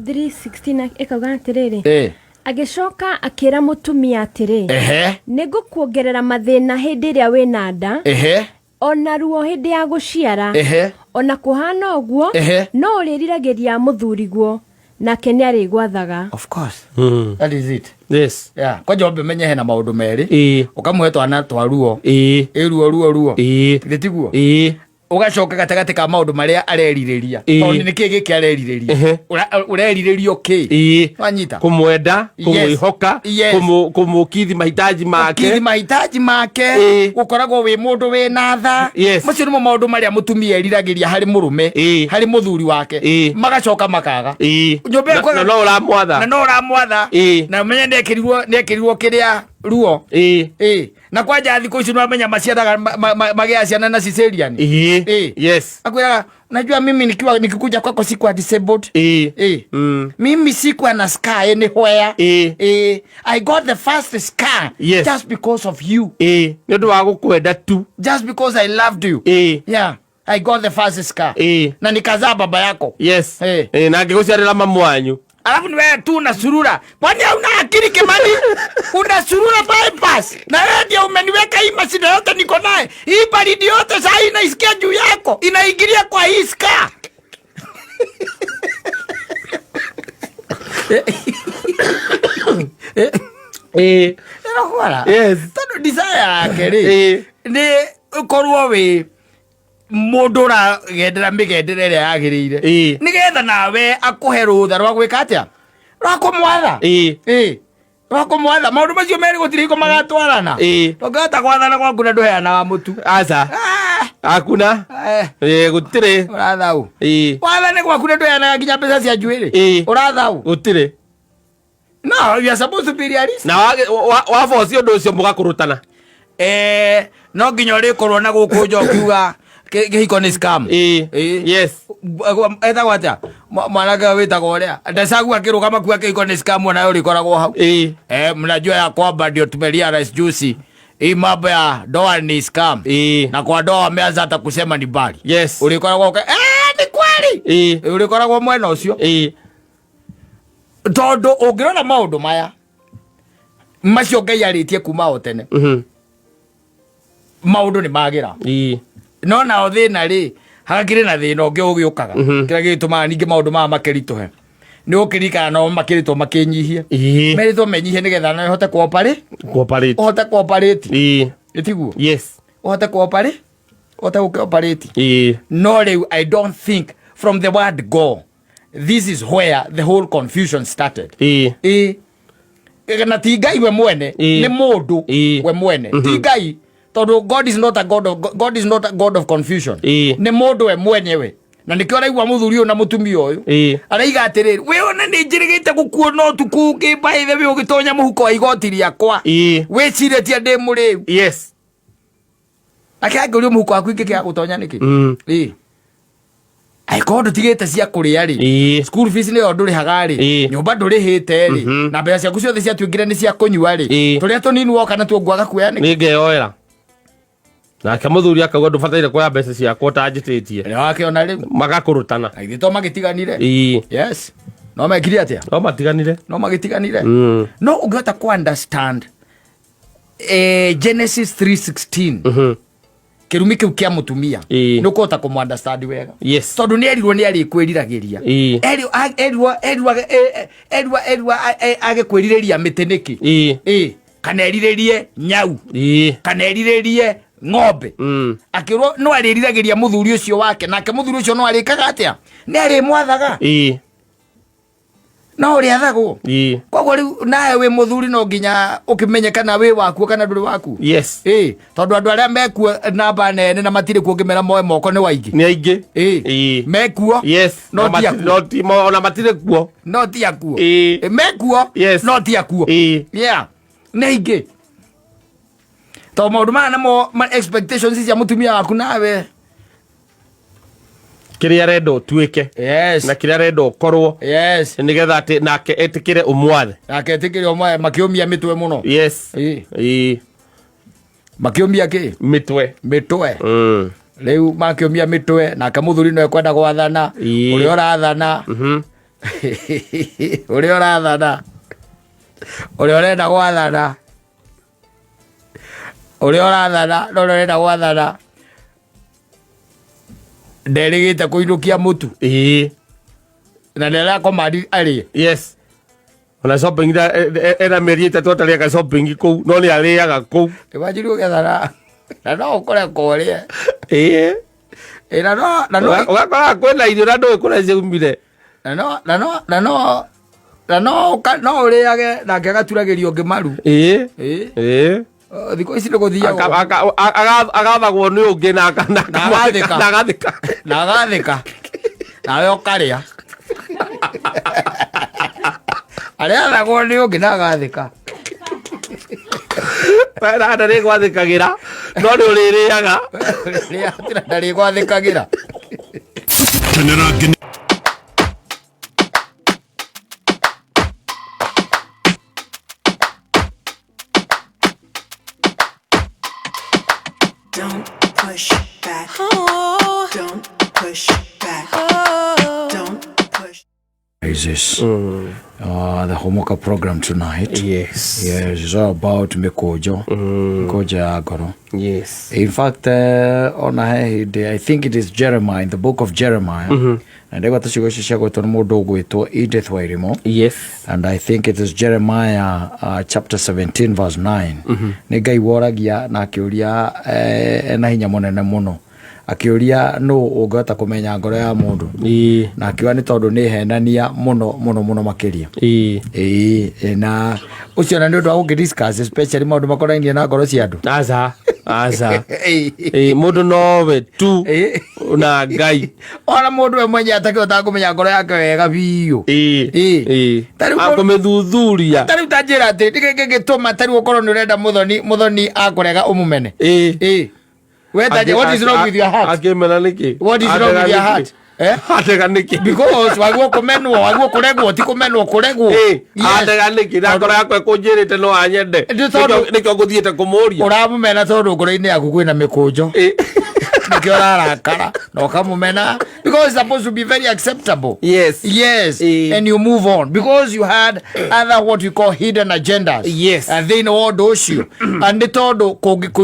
S6: 3:16 ĩkauga atĩrĩrĩ, agĩcoka akĩra mũtumia atĩrĩ, "Nĩ ngũkuongerera mathĩna hĩndĩ ĩrĩa wĩna nda, ona ruo hĩndĩ ya gũciara. Ona kũhana ũguo, no ũrĩriragĩria mũthuriguo, nake nĩ arĩgwathaga."
S1: Of course. That is it. Yeah, kwanja wambe menye hena maũndũ merĩ. Ũkamũhe twana twa ruo. Ĩ ruo ruo ruo. Githĩ tiguo?
S2: Ĩĩ.
S1: Ũgacoka gatagatĩ ka maũndũ marĩa arerirĩria. Tondũ nĩ kĩĩ gĩkĩ arerirĩria? Ũrerirĩrio kĩ? Wanyita?
S2: Kũmwenda, kũmwĩhoka, kũmũkithi mahitaji make.
S1: Kithi mahitaji make. Gũkoragwo wĩ mũndũ wĩ na tha. Macio nĩmo maũndũ marĩa mũtumia eriragĩria harĩ mũrũme, harĩ mũthuri wake. Magacoka makaga. Nyũmba ĩyo
S2: Na no ũramwatha.
S1: Na no ũramwatha. Na ũmenye nĩekĩrirwo kĩrĩa ruo. Na kwanja thikũ ici nĩwamenya maciaraga magĩa ciana na cesarean. Akwĩraga, "Unajua mimi nikiwa nikikuja kwako sikuwa disabled. Mimi sikuwa na scar anywhere. I got the first scar just because of you."
S2: Nĩ ũndũ wa gũkwenda tu.
S1: "Just because I loved you. Yeah, I got the first scar. Na nikazaa baba yako."
S2: Na ngĩgũciarĩra mamu wanyu.
S1: "Alafu ni wewe tu unasurura. Kwani hauna akili, Kimani? Unasurura bypass. Na wewe ndio umeniweka hii mashida yote niko naye. Hii baridi yote saa hii naisikia juu yako. Inaingilia kwa hii scar." Ĩrokwara. Tondũ desire yake rĩ, nĩ ũkorwo wĩ mũndũ ũragendera mĩgendere ĩrĩa yagĩrĩire, nĩgetha nawe akũhe rũtha rwa gwĩka atĩa? Rwa kũmwatha. Rwa kũmwatha. Maũndũ macio merĩ gũtirĩ hingo magatwarana. Ndũngĩhota gwathana gwaku na ndũheanaga mũtu.
S2: Aca.
S1: Ah,
S2: Hakuna. Gũtirĩ.
S1: Ũrathau. Wathane gwaku na ndũheanaga nginya mbeca cia njuĩrĩ. Ũrathau.
S2: Gũtirĩ.
S1: No you are supposed to be realistic.
S2: Na waboci ũndũ ũcio mũgakũrũtana.
S1: No nginya ũrĩkorwo na gũkũ nja ũkiuga kĩhiko nĩ scam. Etagwo atĩa mwanake ũyũ wĩtagwo ũrĩa Ndecagu akĩrũgama kuga kĩhiko nĩ scam, onawe ũrĩkoragwo hau. "Mnajua ya kwamba ndio tumerealize juzi hii mambo ya ndoa ni scam." Na kwa ndoa wameanza hata kusema ni mbali. Ũrĩkoragwo ni kweli. Ũrĩkoragwo mwena ũcio. Tondũ ũngĩrora maũndũ maya macio Ngai arĩtie kuma o tene, maũndũ nĩ magĩra. No nao thĩna rĩ, hagakĩrĩ na thĩna ũngĩ ũgĩũkaga, kĩrĩa gĩgĩtũmaga ningĩ maũndũ maya makĩritũhe, nĩ ũkĩririkana nao makĩrĩtwo makĩnyihie. Merĩtwo menyihie nĩgetha nawe ũhote kuoparĩ
S2: Cooperate.
S1: Ũhote kuoparĩti. Ĩtiguo?
S2: Yes.
S1: Ũhote kuoparĩ, ũhote gũkĩoparĩti. No rĩu I don't think from the word go this is where the whole confusion started. Ĩ na ti Ngai we mwene. Nĩ mũndũ we mwene, ti Ngai, tondũ God is not a god of confusion. Nĩ mũndũ we mwenyewe, na nĩkĩo ũraigua mũthuri ũyũ na mũtumia ũyũ araiga atĩrĩrĩ, "We ona nĩ njĩrĩgĩte gũkuona ũtukũ ũngĩ, by the way, ũgĩtonya mũhuko wa igoti rĩakwa, wĩcirĩtie ndĩ mũrĩu." Ake angĩũrio, mũhuko waku ingĩkĩaga gũtonya nĩkĩ? Angĩkorwo ndũtigĩte cia kũrĩa rĩ, school fees nĩyo ndũrĩhaga rĩ, nyũmba ndũrĩhĩte rĩ, na mbeca ciaku ciothe ciatuĩkire nĩ cia kũnyua rĩ, tũrĩa tũnini woka natuo ngwaga kuoya nĩkĩ?
S2: Nĩ ngeyoera. Nake mũthuri akauga, "Ndũbataire kuoya mbeca ciakwa ũtanjĩtĩtie."
S1: Nĩ wakĩona rĩu.
S2: Magakũrũtana.
S1: Na githĩ to magĩtiganire? Yes, no mekire atĩa?
S2: No matiganire.
S1: No magĩtiganire. No ũngĩhota ku understand Genesis 3:16. Kĩrumi kĩu kĩa mũtumia
S2: Ĩĩ.
S1: nĩ ũkũhota kũmũ understand wega.
S2: Yes.
S1: Tondũ nĩ erirwo nĩ arĩkwĩriragĩria.
S2: Ĩĩ.
S1: Erirwo erirwo erirwo erirwo erirwo agĩkwĩrirĩria mĩtĩ nĩkĩ?
S2: Ĩĩ.
S1: Ĩĩ. Kana erirĩrie nyau.
S2: Ĩĩ.
S1: Kana erirĩrie ng'ombe. Akĩrwo no arĩriragĩria mũthuri ũcio wake, nake mũthuri ũcio no arĩkaga atĩa? Nĩ arĩmwathaga.
S2: Ĩĩ.
S1: No ũrĩathagwo.
S2: Ĩĩ.
S1: Koguo rĩu nawe wĩ mũthuri no nginya ũkĩmenye kana wĩ wakuo kana ndũrĩ wakuo.
S2: Yes.
S1: Ĩĩ, tondũ andũ arĩa mekuo namba nene na matirĩ kuo ũngĩmera moe moko nĩ waingĩ.
S2: Nĩ aingĩ.
S1: Ĩĩ.
S2: Ĩĩ.
S1: Mekuo.
S2: Yes.
S1: No
S2: Na
S1: ti
S2: mati-
S1: akuo.
S2: no ti- mo- ona matirĩ kuo.
S1: No ti akuo.
S2: Ĩĩ.
S1: Ĩ, mekuo.
S2: Yes.
S1: No ti akuo.
S2: Ĩĩ.
S1: Yeah. Nĩ aingĩ. Tondũ maũndũ maya namo expectations cia mũtumia waku nawe.
S2: Kĩrĩa arenda ũtuĩke.
S1: Yes.
S2: Na kĩrĩa arenda ũkorwo.
S1: Yes.
S2: Nĩgetha atĩ nake etĩkĩre ũmwathe.
S1: Nake etĩkĩre ũmwathe, makĩũmia mĩtwe mũno.
S2: Yes.
S1: Ĩĩ.
S2: Ĩĩ.
S1: Makĩũmia kĩ?
S2: Mĩtwe.
S1: Mĩtwe. Rĩu makĩũmia mĩtwe, nake mũthuri no ekwenda gwathana.
S2: Ĩĩ.
S1: Ũrĩa ũrathana. Ũrĩa ũrathana. Ũrĩa ũrenda gwathana. Ũrĩa ũrathana na ũrĩa ũrenda gwathana. Nderĩgĩte kũinũkia mũtu.
S2: Ĩĩ.
S1: Na nĩ arakomandi arĩe.
S2: Yes. Ona shopping ena mĩeri 3 atarĩaga shopping kũu, no nĩ arĩaga kũu.
S1: Imagine ũgethana na no ũkore kũrĩe.
S2: Ĩĩ.
S1: Ĩ, na no, na no,
S2: Ũgakora kwĩna irio na ndũĩ kũrĩa ciaumire.
S1: Na no, na no, na no, na no, ũka, no ũrĩage nake agaturagĩrio ũngĩ maru.
S2: Ĩĩ.
S1: Ĩĩ.
S2: Ĩĩ.
S1: Thikũ ici nĩ gũthiagwo.
S2: Agathagwo nĩ ũngĩ na
S1: Na agathĩka.
S2: na agathĩka.
S1: Na agathĩka. Nawe ũkarĩa. Arĩathagwo nĩ ũngĩ na agathĩka.
S2: Na ndarĩ gwathĩkagĩra, no nĩ ũrĩrĩaga.
S1: Rĩa, ndarĩ gwathĩkagĩra.
S7: Kenera ngene.
S5: Don't push back. Oh. Don't push back. Oh. Don't push.
S1: Is this the Homoka program tonight?
S2: Yes.
S1: Yes, it's all about mikojo. Mikojo ya ngoro.
S2: Yes.
S1: In fact, ona he hĩndĩ, I think it is Jeremiah, in the book of Jeremiah. Na ndĩgwa ta ciugo icio cia gwĩtwo nĩ mũndũ ũgwĩtwo Edith Wairimu.
S2: Yes.
S1: And I think it is Jeremiah chapter 17 verse 9. Nĩ Ngai woragia na akĩũria, ena hinya mũnene mũno. Akĩũria nũ ũngĩhota kũmenya ngoro ya mũndũ.
S2: Ĩĩ.
S1: Na akiuga nĩ tondũ nĩ henania mũno mũno mũno makĩria.
S2: Ĩĩ.
S1: Ĩĩ, na ũcio na nĩ ũndũ wa gũkĩ-discuss, especially maũndũ makonainie na ngoro cia andũ.
S2: Aca, aca.
S1: Ĩĩ.
S2: Ĩĩ, mũndũ nowe tu
S1: Ĩĩ.
S2: na Ngai.
S1: Ona mũndũ we mwenyewe atakĩhotaga kũmenya ngoro yake wega biũ.
S2: Ĩĩ.
S1: Ĩĩ.
S2: Ĩĩ.
S1: Ta rĩu mũndũ-
S2: Akũmĩthuthuria.
S1: Ta rĩu ta njĩra atĩ, nĩkĩ kĩngĩtũma ta rĩu ũkorwo nĩ ũrenda mũthoni, mũthoni akũrega ũmũmene?
S2: Ĩĩ.
S1: Ĩĩ. Weta
S2: Akĩ-
S1: what is wrong with your heart?
S2: Akĩmena nĩkĩ?
S1: What is wrong with
S2: Atega
S1: your
S2: nĩkĩ?
S1: heart?
S2: Atega nĩkĩ?
S1: Because waguo kũmenwo, waguo kũregwo, ti kũmenwo, kũregwo.
S2: Ĩĩ,
S1: Yes.
S2: atega nĩkĩ? Na ngoro yakwa ĩkũnjĩrĩte no anyende.
S1: Nĩ tondũ-
S2: Nĩkĩo ngũthiĩte kũmũria.
S1: Ũramũmena tondũ ngoro-inĩ yaku kwĩna mĩkũnjo.
S2: Ĩĩ.
S1: Nĩkĩo ũrarakara na ũkamũmena because it's supposed to be very acceptable.
S2: Yes.
S1: Yes.
S2: Ĩĩ.
S1: And you move on because you had other what we call hidden agendas.
S2: Yes.
S1: And thĩinĩ wa ũndũ ũcio. And nĩ tondũ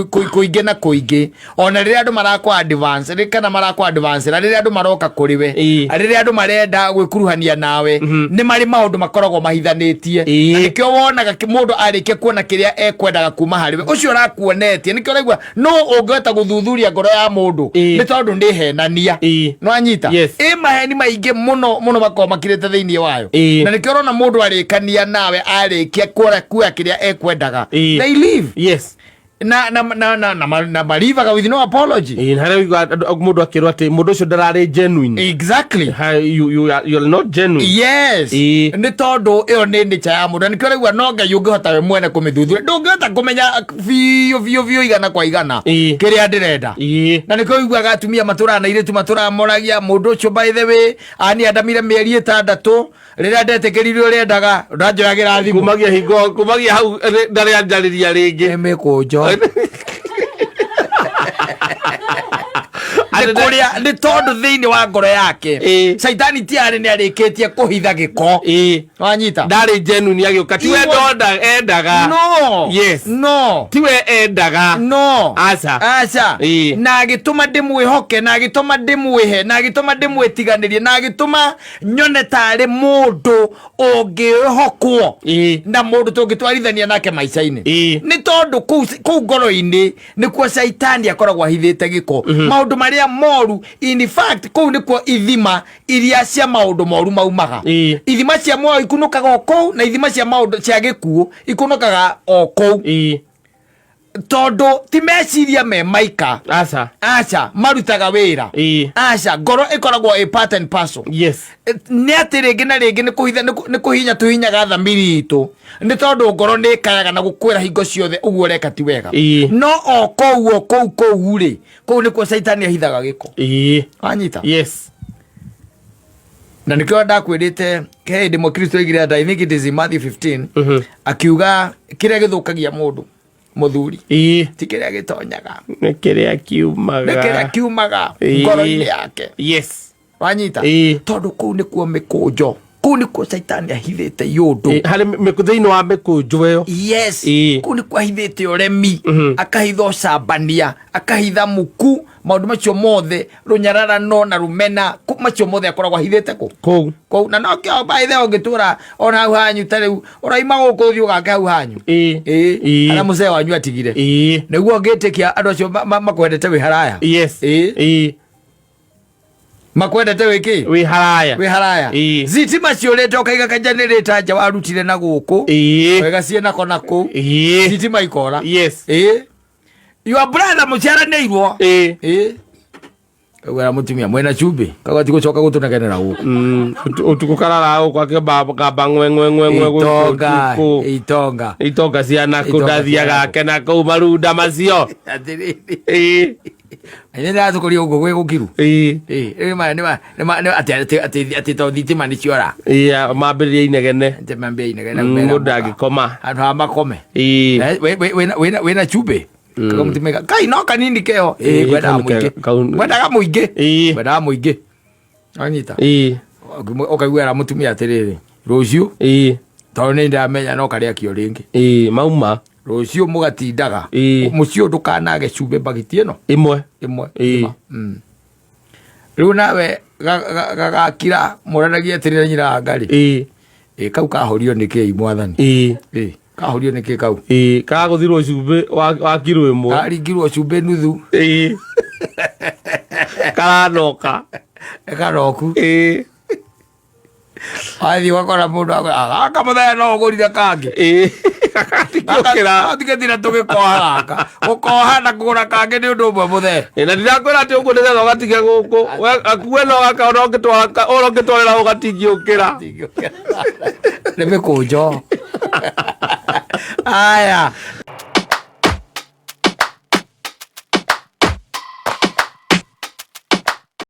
S1: kũingĩ na kũingĩ ona rĩrĩa andũ marakwa advance, rĩ kana marakwa advance, na rĩrĩa andũ maroka kũrĩ we,
S2: Ĩĩ.
S1: rĩrĩa andũ marenda gwĩkuruhania nawe, nĩ marĩ maũndũ makoragwo mahithanĩtie.
S2: Ĩĩ.
S1: Na nĩkĩo wonaga mũndũ arĩkia kuona kĩrĩa ekwendaga kuma harĩ we, ũcio ũrakuonetie, nĩkĩo ũraigua no ũngĩhota gũthuthuria ngoro ya mũndũ,
S2: Ĩĩ.
S1: nĩ tondũ nĩ henania.
S2: Ĩĩ.
S1: No anyita?
S2: Yes.
S1: Ĩ maheni maingĩ mũno mũno makoragwo makirĩte thĩinĩ wayo.
S2: Ĩĩ.
S1: Na nĩkĩo ũrona mũndũ arĩkania nawe arĩkia kuoya kĩrĩa ekwendaga.
S2: Ĩĩ.
S1: They leave.
S2: Yes.
S1: Na marivaga with no apology.
S2: Ĩĩ, na harĩa ũiguaga mũndũ akĩrwo atĩ mũndũ ũcio ndararĩ genuine.
S1: Exactly.
S2: Ha, you are not genuine.
S1: Yes.
S2: Ĩĩ.
S1: Nĩ tondũ ĩyo nĩ nature ya mũndũ. Na nĩkĩo ũraigua no Ngai ũngĩhota we mwene kũmĩthuthuria. Ndũngĩhota kũmenya biũ, biũ, biũ igana kwa igana
S2: Ĩĩ.
S1: kĩrĩa ndĩrenda.
S2: Ĩĩ.
S1: Na nĩkĩo ũiguaga atumia matũraga na airĩtu matũraga moragia mũndũ ũcio by the way, ani andamire mĩeri 6 rĩrĩa ndetĩkĩririe ũrĩa endaga, ndanjoyagĩra thimũ.
S2: Kumagia hingo, kumagia hau, ndarĩ anjarĩria rĩngĩ.
S1: Nĩ mĩkũnjo. Nĩ kũrĩa nĩ tondũ thĩinĩ wa ngoro yake
S2: Ĩĩ.
S1: caitani tiarĩ nĩ arĩkĩtie kũhitha gĩko
S2: Ĩĩ.
S1: wanyita
S2: ndarĩ genuine agĩũka tiwe
S1: He was-
S2: ndonda endaga
S1: no
S2: Yes.
S1: no
S2: tiwe endaga
S1: no
S2: Aca.
S1: aca
S2: Ĩĩ.
S1: na agĩtũma ndĩmwĩhoke na agĩtũma ndĩmwĩhe na agĩtũma ndĩmwĩtiganĩrie na agĩtũma nyone tarĩ mũndũ ũngĩhokwo
S2: Ĩĩ.
S1: na mũndũ tũngĩtwarithania nake maica-inĩ
S2: Ĩĩ.
S1: nĩ tondũ kũu kũu ngoro-inĩ nĩkuo caitani akoragwo ahithĩte gĩko maũndũ marĩa moru in fact kũu nĩkuo ithima iria cia maũndũ moru maumaga
S2: Ĩĩ.
S1: ithima cia muoyo ikunũkaga o kũu na ithima cia maũndũ cia gĩkuũ ikunũkaga o kũu
S2: Ĩĩ.
S1: tondũ ti meciria me maika
S2: aca
S1: aca marutaga wĩra
S2: Ĩĩ.
S1: aca ngoro ĩkoragwo ĩ part and parcel
S2: yes
S1: nĩ atĩ rĩngĩ na rĩngĩ nĩ kũhitha nĩ kũhinya tũhinyaga thamiri itũ nĩ tondũ ngoro nĩ ĩkayaga na gũkwĩra hingo ciothe ũguo ũreka ti wega
S2: Ĩĩ.
S1: no o kũu o kũu kũu rĩ kũu nĩkuo caitani ahithaga gĩko
S2: Ĩĩ.
S1: wanyita
S2: yes
S1: na nĩkĩo ndakwĩrĩte he hĩndĩ ĩmwe kristo oigire atĩ I think it is in Matthew 15
S2: Mhm.
S1: akiuga kĩrĩa gĩthũkagia mũndũ mũthuri
S2: Ĩĩ.
S1: ti kĩrĩa gĩtonyaga
S2: nĩ kĩrĩa kiumaga
S1: nĩ kĩrĩa kiumaga
S2: Ĩĩ.
S1: ngoro-inĩ yake
S2: yes
S1: wanyita
S2: Ĩĩ.
S1: tondũ kũu nĩkuo mĩkũnjo kũu nĩkuo caitani ahithĩte yũndũ
S2: Ĩĩ, harĩ thĩinĩ wa mĩkũnjo ĩyo
S1: yes
S2: Ĩĩ.
S1: kũu nĩkuo ahithĩte ũremi
S2: Mhm.
S1: akahitha ũcambania akahitha muku maũndũ macio mothe rũnyararano na rũmena macio mothe akoragwo ahithĩte kũ
S2: kũu
S1: kũu na nokĩo baithe ũngĩtũra ona hau hanyu ta rĩu ũraima gũkũ ũthiĩ ũgake hau hanyu
S2: Ĩĩ.
S1: ĩĩ
S2: Ĩĩ.
S1: harĩa mũcee wanyu atigire
S2: Ĩĩ.
S1: nĩguo ngĩtĩkia andũ acio makwendete wĩ haraya
S2: yes
S1: Ĩĩ.
S2: Ĩĩ.
S1: makwendete wĩ kĩ
S2: wĩ haraya
S1: wĩ haraya
S2: Ĩĩ.
S1: thitima ciũrĩte ũkaiga kajanĩrĩta nja warutire na gũkũ
S2: Ĩĩ.
S1: wega ciĩ nako na kũu
S2: Ĩĩ.
S1: thitima ikora
S2: yes
S1: ĩĩ your brother mũciaranĩirwo
S2: Ĩĩ.
S1: ĩĩ kaugera mũtumia mwĩna cumbĩ kagati gũcoka gũtũnegenera gũkũ
S2: Ũtukũ karara gũkũ akĩgamba ng'we ng'we ng'we ng'we gũkũ
S1: itonga
S2: ũtukũ.
S1: itonga
S2: itonga ciana kũ
S1: Itonga
S2: ndathiaga
S1: ciana
S2: ake na kũu marunda macio
S1: atĩrĩrĩ
S2: Ĩĩ.
S1: nĩ ndĩratũkũria gũkũ gwĩ gũkiru
S2: Ĩĩ.
S1: Ĩĩ, rĩu nĩ atĩ to thitima nĩ ciora
S2: Ĩĩ, mambĩrĩria inegene
S1: atĩ mambia inegene
S2: Mũndũ ndangĩkoma
S1: handũ ha makome
S2: Ĩĩ.
S1: Eh, wĩna cumbĩ kamutimeka kai no kanini keho
S2: Ĩĩ,
S1: ĩĩ ngwendaga
S2: kau nĩ
S1: mũingĩ ngwendaga mũingĩ ngwendaga mũingĩ anyita
S2: Ĩĩ.
S1: ũkaiguĩra mũtumia atĩrĩrĩ rũciũ
S2: Ĩĩ.
S1: tondũ nĩ ndamenya no karĩa kĩo rĩngĩ
S2: Ĩĩ, mauma
S1: rũciũ mũgatindaga
S2: Ĩĩ.
S1: mũciĩ ũyũ ndũkanage cumbĩ mbagiti ĩno
S2: ĩmwe
S1: ĩmwe
S2: Ĩĩ.
S1: ng'ima. Rĩu nawe gagakira mũranagie atĩrĩrĩ nyina wa ngarĩ
S2: Ĩĩ.
S1: ĩ kau kahorio nĩ kĩi mwathani
S2: Ĩĩ.
S1: ĩ kahorio nĩ kĩ kau
S2: Ĩĩ, kagũthirwo cumbĩ wa kiro ĩmwe
S1: karingirwo cumbĩ nuthu
S2: Ĩĩ. karanoka
S1: karoku
S2: Ĩĩ.
S1: wathiĩ ũgakora mũndũ gaka mũthenya no ũgũrire kangĩ
S2: Ĩĩ. Gatingĩũkĩra.
S1: tigĩtira tũgĩkoha gaka gũkoha na kũgũra kangĩ nĩ ũndũ ũmwe mũthee
S2: Ĩ, na ndirakwĩra atĩ ũguo nĩgetha ũgatige gũkũ We- akue no gaka ona ũngĩtwara ona ũngĩtwarĩra hau gatingĩũkĩra
S1: nĩ mĩkũnjo aya